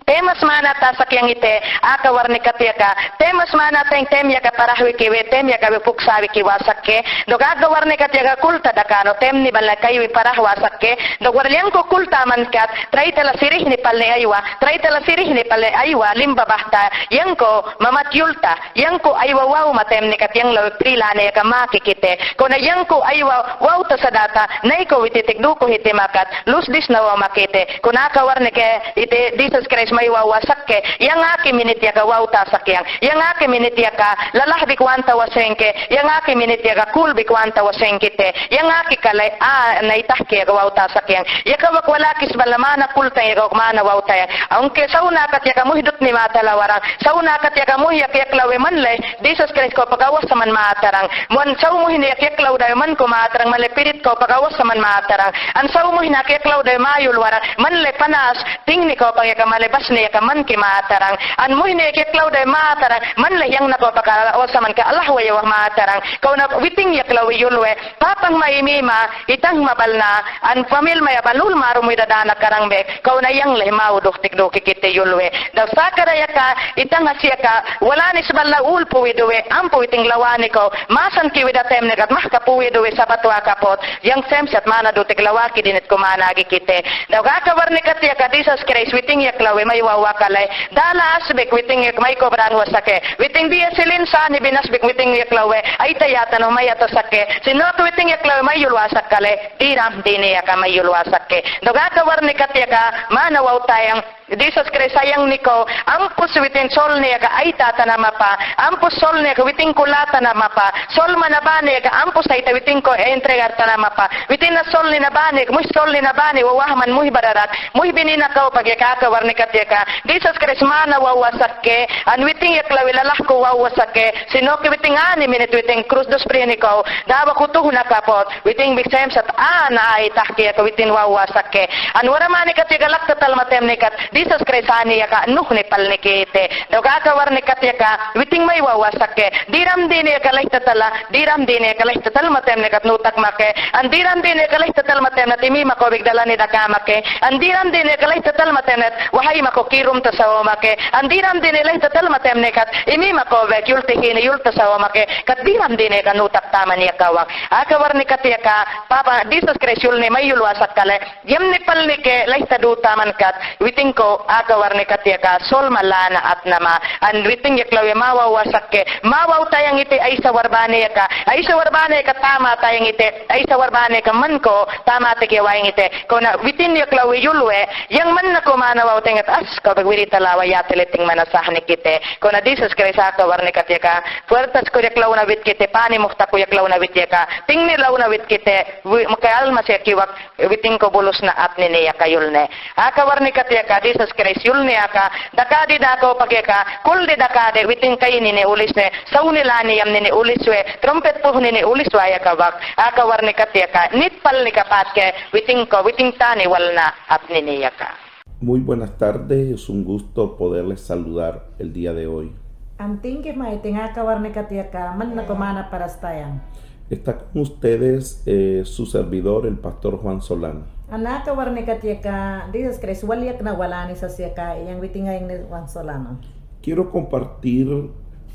Temas mana ta sakyang ite, aka warni kat yaka. Temas mana teng tem yaka parahwi kiwi, tem yaka wi puksawi ki wasakke. Daw aka warni kat yaka kulta dakano, temni bal na kaywi parah wasakke. Daw war yang ko kulta mankat, try tala sirihni palni aywa, try tala sirihni palni aywa, limba bahta, yang ko mamat yulta. Yang ko aywa waw ma temni kat yang lawi pri lane yaka maki kite. Kona yang ko aywa waw ta sa data, nay ko witi tikdu ko hiti makat, lus disna waw makite. Kona aka warni ke ite Jisas Kraist maywa wasakke, yang aki minit yaka waw ta sakyang. Yang aki minit yaka lalah bik wanta wasengke, yang aki minit yaka kul bik wanta wasengkite. Yang aki kale a nay tahke yaka waw ta sakyang. Yaka wak walakis bal na mana kultang yaka wak mana waw tayang. Aunque sawna kat yaka muhi dutni mata lawarang, sawna kat yaka muhi yak yaklawe man le, Jisas Kraist ko pagawas saman matarang. Man saw muhi ni yak yaklaw dawe man ko matarang, man le pirit ko pagawas saman matarang. An saw muhi ni yak yaklaw dawe mayul warang, man le panas, tingni ko pag yaka man le basni yaka man ki matarang. An muhi ni yak yaklaw dawe matarang, man le yang na ko pagawas saman ka Allah wa yawa matarang. Kawna witing yaklawe yulwe, papang ma imi ma, itang ma bal na, an famil ma ya balul marum wi dadana karang bek, kawna yang le mau duh tikdu ki kite yulwe. Daw sakara yaka, itang asiyaka, walanis bal na ul puwi duwe, ampu witing lawani ko, masan ki wi da temni kat mah ka puwi duwe sabat wa kapot, yang semsat mana du tik lawaki dinit ko mana gi kite. Daw aka warni kat yaka Jisas Kraist witing yaklawe maywa wakale, dala asbik witing yak may ko bran wasake, witing biya silin sani bin asbik witing yaklawe, ay tayatan o may ata sake, sino ko witing yaklawe mayul wasakkale, diram dini yaka mayul wasakke. Daw aka warni kat yaka, mana waw tayang, Jisas Kraist sayang ni ko, ampus witing solni yaka ay tatan a mapa, ampus solni yaka witing kulatan a mapa, sol mana bani yaka ampus ay ta witing ko entregar tana mapa, witing na solni na bani, muhi solni na bani, wawah man muhi bararat, muhi bini na kaw pag yaka aka warni kat yaka, Jisas Kraist mana waw wasakke, an witing yaklawe lalah ko waw wasakke, sino ki witing ani minit witing krus dos prini ko, dawa kutuh na kapot, witing bik semsat ana ay tahke yaka witing waw wasakke. An waramani kat yaka lak tatal ma temni kat, Jisus Kraist sani yaka nuhni palnikiti. Daw aka warni katyaka, witing maywawa sake, diramdini yaka lahitatal, diramdini yaka lahitatal matemnekat nutak make, an diramdini yaka lahitatal matemnet imi mako bek dalani daka make, an diramdini yaka lahitatal matemnet wahay mako kirum tasawa make, an diramdini lahitatal matemnekat imi mako bek yultihini yultasawa make, kat diramdini yaka nutak taman yaka wak. Aka warni katyaka, Papa, Jisus Kraist yulni mayyul wasakale, yamni palnike lahitadu taman kat, witing ko, aka warni katyaka, sol ma lana atnama, an witing yaklawi mawawa sake, mawaw tayangiti aysa warbani yaka, aysa warbani yaka tama tayangiti, aysa warbani yaka man ko, tama teke wayangiti, kona witing yaklawi yulwe, yang man nako mana waw tenget as, ko bek wiri talawa yatele ting mana sahnikiti, kona Jisus Kraist aka warni katyaka, puertas ko yaklaw na witkiti, pani muhta ko yaklaw na wityaka, tingni law na witkiti, wi-, maka almas yakiwak, witing ko bulus na atnini yaka yulni. Aka warni katyaka, Jisus Kraist yulni aka, dakadi dako pakyaka, kuldi dakadi, witing kaynini ulisne, sawni lani yamnini uliswe, trumpet puhnini uliswe yaka wak. Aka warni katyaka, nit palnika patke, witing ko, witing tani walna atnini yaka. Muy buenas tardes, es un gusto poderles saludar el día de hoy. An tingki mayting aka warni katyaka, man nako mana paras tayang. Está con ustedes, eh, su servidor, el pastor Juan Solano. An aka warni katyaka, Jisus Kraist walyakna walani sasyaka, yang witing ayangni Juan Solano. Quiero compartir,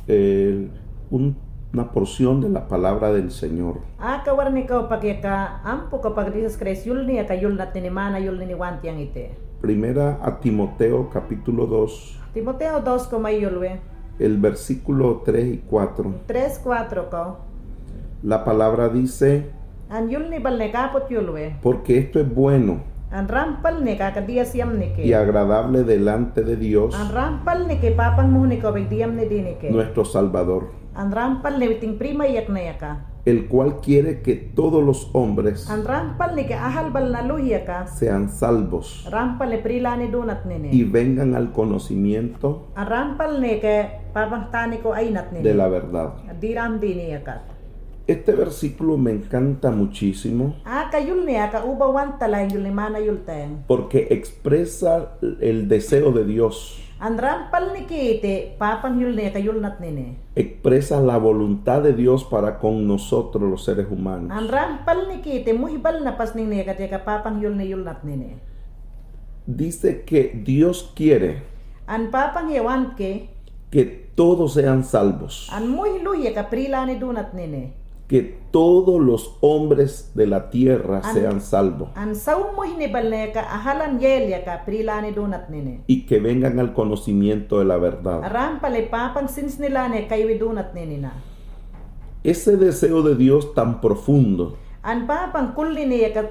eh, un-, una porción de la palabra del Señor. Aka warni kao pakyaka, ampu kao pak Jisus Kraist yulni yaka yulnatnini, mana yulnini want yangiti. Primera a Timoteo, capítulo dos. Timoteo dos ko mayyulwe. El versículo tres y cuatro. Tres, cuatro ko. La palabra dice, An yulni balneka apot yulwe. Porque esto es bueno. An ram palneka ka diyas yamniki. Y agradable delante de Dios, An ram palniki Papan muhni ko bek diyamni diniki. Nuestro Salvador. An ram palni witing primayakna yaka. El cual quiere que todos los hombres An ram palniki ahal balna luhi yaka. Sean salvos. Ram palni prilani dunatnini. Y vengan al conocimiento An ram palniki Papan tani ko aynatnini. De la verdad. Diramdini yaka. Este versículo me encanta muchísimo. Aka yulni aka uba want tala yulni mana yultayang. Porque expresa el deseo de Dios. An ram palnikiti Papan yulni aka yulnatnini. Expresa la voluntad de Dios para con nosotros los seres humanos. An ram palnikiti muhi balna pasningni yaka, yaka Papan yulni yulnatnini. Dice que Dios quiere An Papan ya wantki que todos sean salvos. An muhi luhi yaka prilani dunatnini. Que todos los hombres de la tierra An sean salvos. An saw muhni balneka ahalan yel yaka prilani dunatnini. Y que vengan al conocimiento de la verdad. Ram pali Papan sinsni lani kaywi dunatnini na. Ese deseo de Dios tan profundo An Papan kulnini yaka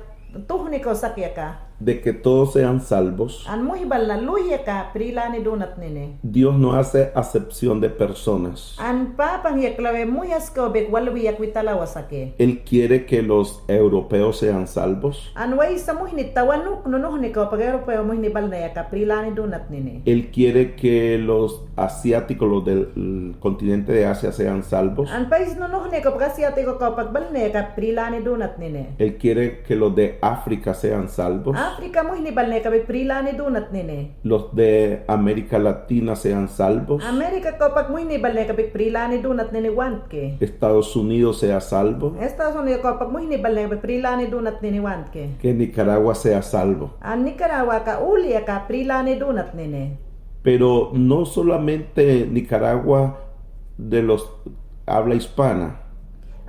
tuhni ko sak yaka. De que todos sean salvos. An muhi balna luhi yaka prilani dunatnini. Dios no hace acepción de personas. An Papan yaklawi muhi askawbek walwi yakwi talawa saki. Él quiere que los europeos sean salvos. An waysa muhni tawanuk nunuhni ko pak europeo muhni balna yaka prilani dunatnini. Él quiere que los asiáticos, los del continente de Asia sean salvos. An pais nunuhni ko pak asiático ko pak balna yaka prilani dunatnini. Él quiere que los de África sean salvos. Africa muhni balna yaka bek prilani dunatnini. Los de América Latina sean salvos. America ko pak muhni balna yaka bek prilani dunatnini wantki. Estados Unidos sea salvo. Estados Unidos ko pak muhni balna yaka bek prilani dunatnini wantki. Que Nicaragua sea salvo. An Nicaragua ka uli yaka prilani dunatnini. Pero no solamente Nicaragua de los habla hispana.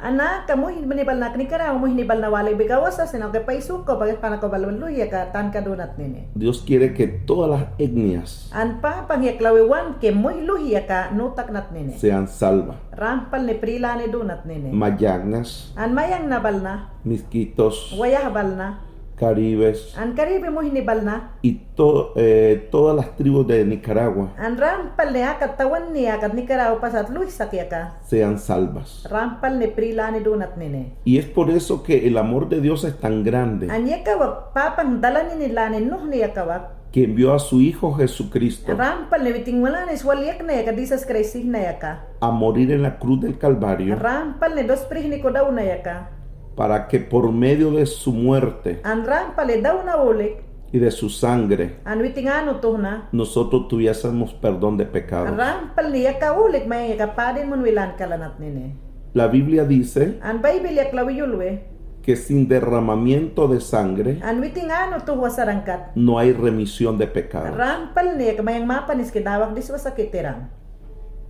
An aka muhni balna Nicaragua muhni balna walik bek awa sa, sino que pais uk ko pak hispana ko balun luhi yaka tanka dunatnini. Dios quiere que todas las etnias An Papan yaklawi wantki muhi luhi yaka nutak natnini. Sean salvas. Ram palni prilani dunatnini. Mayanas. An mayangna balna. Miskitos. Wayah balna. Caribes. An Karibi muhni balna. Y to-, eh, todas las tribus de Nicaragua An ram palni aka tawani aka Nicaragua pasat luhi sak yaka. Sean salvas. Ram palni prilani dunatnini. Y es por eso que el amor de Dios es tan grande An yaka wak Papan dalanini lani nuhni yaka wak. Que envió a su Hijo Jesucristo Ram palni witing malanes walyakna yaka Jisus Kraist sihna yaka. A morir en la cruz del Calvario Ram palni dos prihni ko dawna yaka. Para que por medio de su muerte An ram pali dawna ulik. y de su sangre, an witing anu tuhna, nosotros tuviésemos perdón de pecado. Rampalni yaka ulik mayang yaka padin munwi lankalanatnini. La Biblia dice, an Baybil yaklawi yulwi, que sin derramamiento de sangre, an witing anu tuhwa sarangkat, no hay remisión de pecado. Rampalni yaka mayang mapanis ki dawak diswa sakitiran.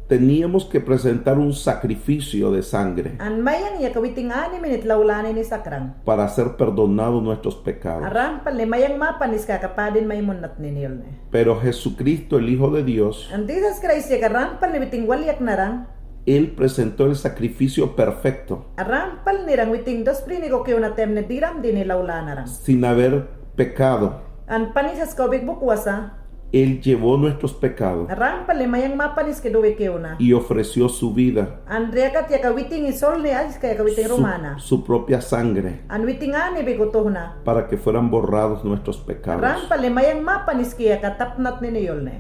Teníamos que presentar un sacrificio de sangre, an mayang yaka witing ani minit lawlanini sakrang, para ser perdonado nuestros pecados. Rampalni mayang mapanis ka yaka padin maymunatnini yulni. Pero Jesucristo, el Hijo de Dios, an Jisas Kraist yaka rampalni witing wal yaknarang, él presentó el sacrificio perfecto, rampalnirang witing dos prinikok kiwna temne diramdini lawlanarang, sin haber pecado, an panisas kawbik bukwa sa. Él llevó nuestros pecados, rampalni mayang mapanis ki duwi kiwna, y ofreció su vida, an riyakat yaka witing i solni ayska yaka witing, su, rumana, su propia sangre, an witing ani biko tuhna, para que fueran borrados nuestros pecados. Rampalni mayang mapanis ki yaka tapnatnini yulni.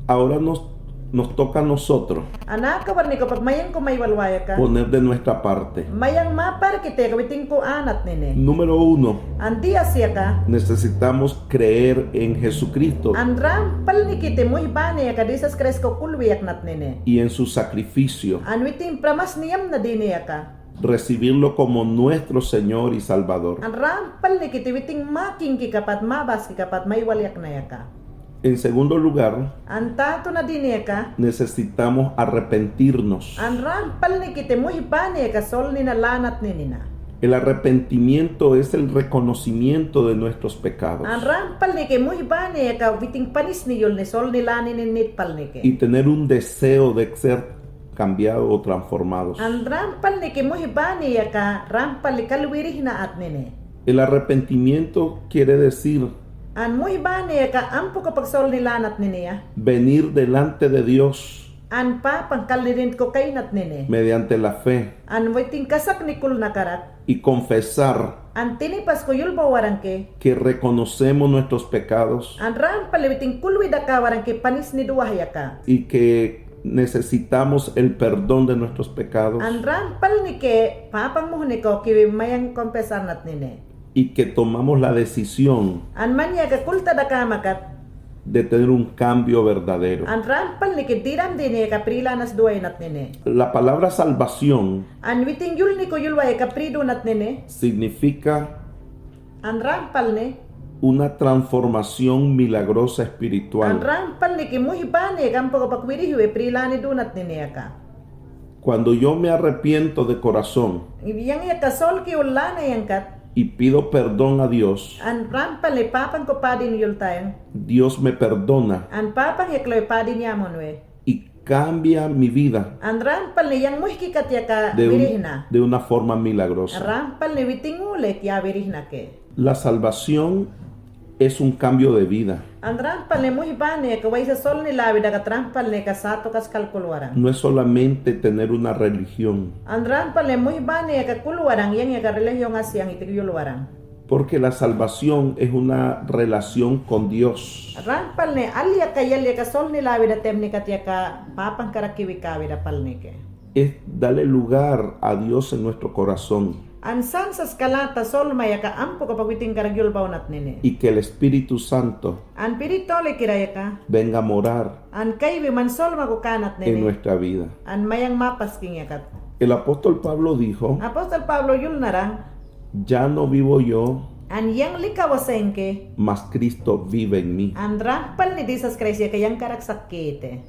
Ahora nos, nos toca a nosotros, an akawarniko pak mayangko maywalwayaka, poner de nuestra parte, mayang maparkiti yaka witingko anatnini. Número uno, an diyas yaka, necesitamos creer en Jesucristo, an rampalnikiti muhbani yaka Jisas Kraist ko kulwi yaknatnini, y en su sacrificio, an witing pramasniyamna dini yaka, recibirlo como nuestro Señor y Salvador, an rampalnikiti witing makingki kapat, mabaski kapat, maywal yakna yaka. En segundo lugar, an tatu na dini yaka, necesitamos arrepentirnos, an rampalnikiti muhbani yaka solni na lanatnini na. El arrepentimiento es el reconocimiento de nuestros pecados, an rampalniki muhbani yaka witing panisni yulni solni lanini nitpalniki, y tener un deseo de ser cambiados o transformados, an rampalniki muhbani yaka rampalni kalwirihna atnini. El arrepentimiento quiere decir, an muhbani yaka ampuka pak solni lanatnini ya, venir delante de Dios, an Papan kalnirinit ko kaynatnini, mediante la fe, an witing kasakni kulnakarak, y confesar, an tinipas ko yulbaw warangki, que reconocemos nuestros pecados, an rampalni witing kulwi daka warangki panisni duwaha yaka, y que necesitamos el perdón de nuestros pecados, an rampalniki papan muhniko kiwi mayang confesarnatnini, y que tomamos la decisión, an man yaka kulta dakamakat, de tener un cambio verdadero, an rampalniki diramdini yaka prilanas duwaynatnini. La palabra salvación, an witing yulniko yulwa yaka pridunatnini, significa, an rampalni, una transformación milagrosa espiritual, an rampalniki muhbani yaka ampuka pak wirihiwi prilani dunatnini yaka. Cuando yo me arrepiento de corazón, yang yaka solki ullana yangkat, y pido perdón a Dios, an rampalni Papan ko padin yultayang, Dios me perdona, an Papan yaklawi padin yamunwi, y cambia mi vida, an rampalni yang muhkikat yaka de un-, wirihna, de una forma milagrosa, rampalni witing ulit ya wirihnaki. La salvación es un cambio de vida. An rampalni muhbani yaka waysa solni lawi dakat rampalni yaka satukas kal kulwaran. No es solamente tener una religión. An rampalni muhbani yaka kulwaran yang yaka religión asiyan itik yulwaran. Porque la salvación es una relación con Dios. Rampalni al yaka, yal yaka solni lawi da temnikat yaka Papan karak kiwi kawi da palniki. Es darle lugar a Dios en nuestro corazón. An sansas kalata solma yaka ampuka pak witing karak yulbawnatnini. Y que el Espíritu Santo, an Spirit Holy kira yaka, venga a morar, an kaywi man solma ko kanatnini, en nuestra vida, an mayang mapasking yakat. El apóstol Pablo dijo, Apóstol Pablo yulnarang, ya no vivo yo, an yang likawa sengki, mas Cristo vive en mí, an rampalni Jisas Kraist yaka yang karak sakkiti.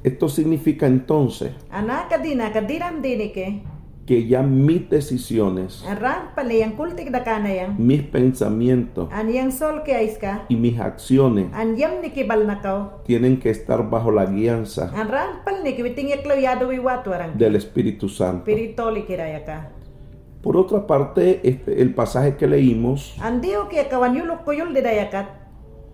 Esto significa entonces, an aka dina ka diramdiniki, que ya mis decisiones, an rampalni yang kultik dakana yang, mis pensamientos, an yang solki ayska, y mis acciones, an yamniki balnakaw, tienen que estar bajo la guianza, an rampalniki witing yaklaw yaduwi watwaran, del Espíritu Santo, Spirit Holy kira yaka. Por otra parte, este, el pasaje que leímos, an diyuk yaka wan yuluk ko yuldida yakat,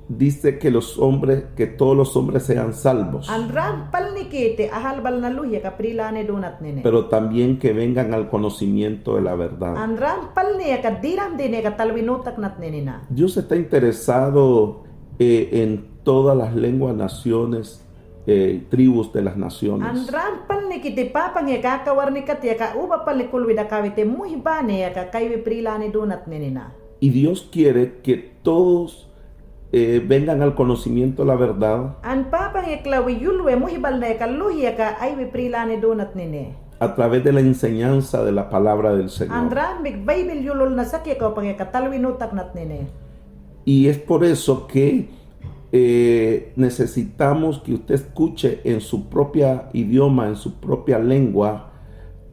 dice que los hombres, que todos los hombres sean salvos, an rampalnikiti ahalbalna luhi yaka prilani dunatnini, pero también que vengan al conocimiento de la verdad, an rampalni yaka diramdini yaka talwi nutaknatnini na. Dios está interesado, eh, en todas las lenguas, naciones, eh, tribus de las naciones. An rampalnikiti Papan yaka aka warnikat yaka uba palni kulwi dakawiti muhbani yaka kaywi prilani dunatnini na. Y Dios quiere que todos eh, vengan al conocimiento de la verdad. An Papan ekla wi yul wi muhibal na eka luhi eka aywi prilani dunatnini. A través de la enseñanza de la palabra del Señor. An ran bik Baibil yulul na saki eka upang eka talwi nutaknatnini. Y es por eso que eh, necesitamos que usted escuche en su propia idioma, en su propia lengua,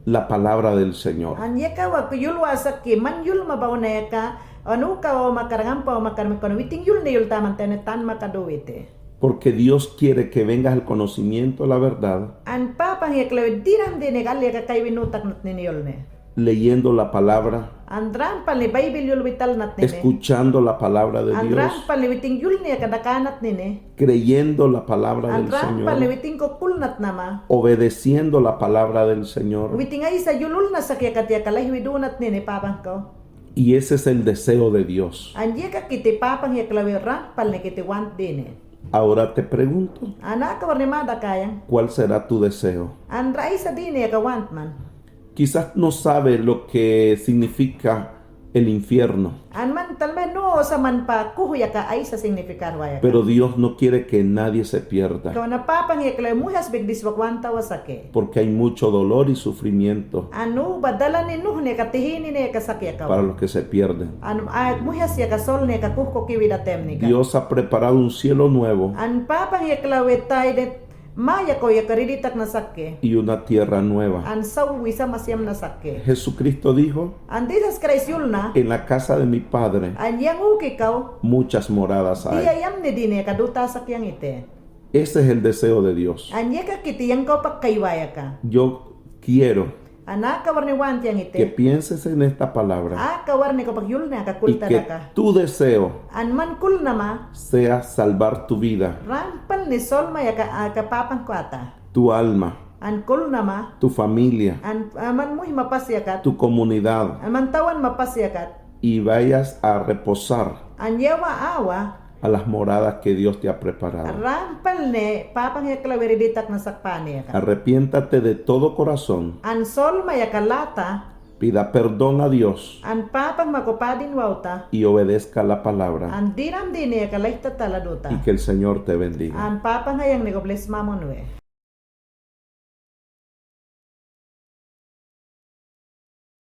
la palabra del Señor. An yeka wa ku yul wa saki man yul ma bauna eka, an uka wa makar, ngampa wa makar, mekon witing yul ni yul taman tene tan makaduwiti. Porque Dios quiere que vengas al conocimiento de la verdad. An Papan ekla wi dinan dine gali eka kaywi nutaknatnini yulni. Leyendo la palabra. An rampalni Baibil yul witalnatnini. Escuchando la palabra de Dios. An rampalni witing yulni eka dakanatnini. Creyendo la palabra del Señor. An rampalni witing ko kulnatnama. Obedeciendo la palabra del Señor. Witing aysa yulul na saki eka ti eka lahiwi dunatnini Papanko. Y ese es el deseo de Dios. An yeka kiti Papan ekla wi rampalni kiti want dini. Ahora te pregunto, an aka warni ma dakayan, ¿cuál será tu deseo? An ra aysa dini eka want man. Quizás no sabe lo que significa el infierno. An man tal vez no osa man pakuhu yaka aysa significar wayaka. Pero Dios no quiere que nadie se pierda. Kawana Papan ekla wi muhas bik diswak wanta wa saki. Porque hay mucho dolor y sufrimiento. An uba dalani nuhni eka tihinini eka saki aka. Para los que se pierden. An, a, muhas yaka solni eka kuhkukiwi datemnika. Dios ha preparado un cielo nuevo. An Papan ekla wi taydet maya kaw yaka riditak na saki. Y una tierra nueva. An saw wisa ma siyam na saki. Jesucristo dijo, an Jisas Kraist yulna. En la casa de mi Padre. An yang uki kaw. Muchas moradas hay. Tiya yamni dini eka duta sakyang iti. Ese es el deseo de Dios. An yeka kiti yang kaw pakkaywayaka. Yo quiero. An aka warni want yang iti. Que pienses en esta palabra. Aka warni kaw pak yulni aka kultadaka. Y que tu deseo. An man kulnama. Sea salvar tu vida. Rampalni solmay aka, aka Papanko ata. Tu alma. An kulnama. Tu familia. An, a, man muhi mapasiyakat. Tu comunidad. An man tawan mapasiyakat. Y vayas a reposar. An yawa awa. A las moradas que Dios te ha preparado. Rampalni Papan ekla wi riditak na sakpani aka. Arrepiéntate de todo corazón. An solmay aka lata. Pida perdón a Dios. An Papan mako padin wawta. Y obedezca la palabra. An dinan dini aka lahi tatala duta. Y que el Señor te bendiga. An Papan hayangni ko bless mamunwe.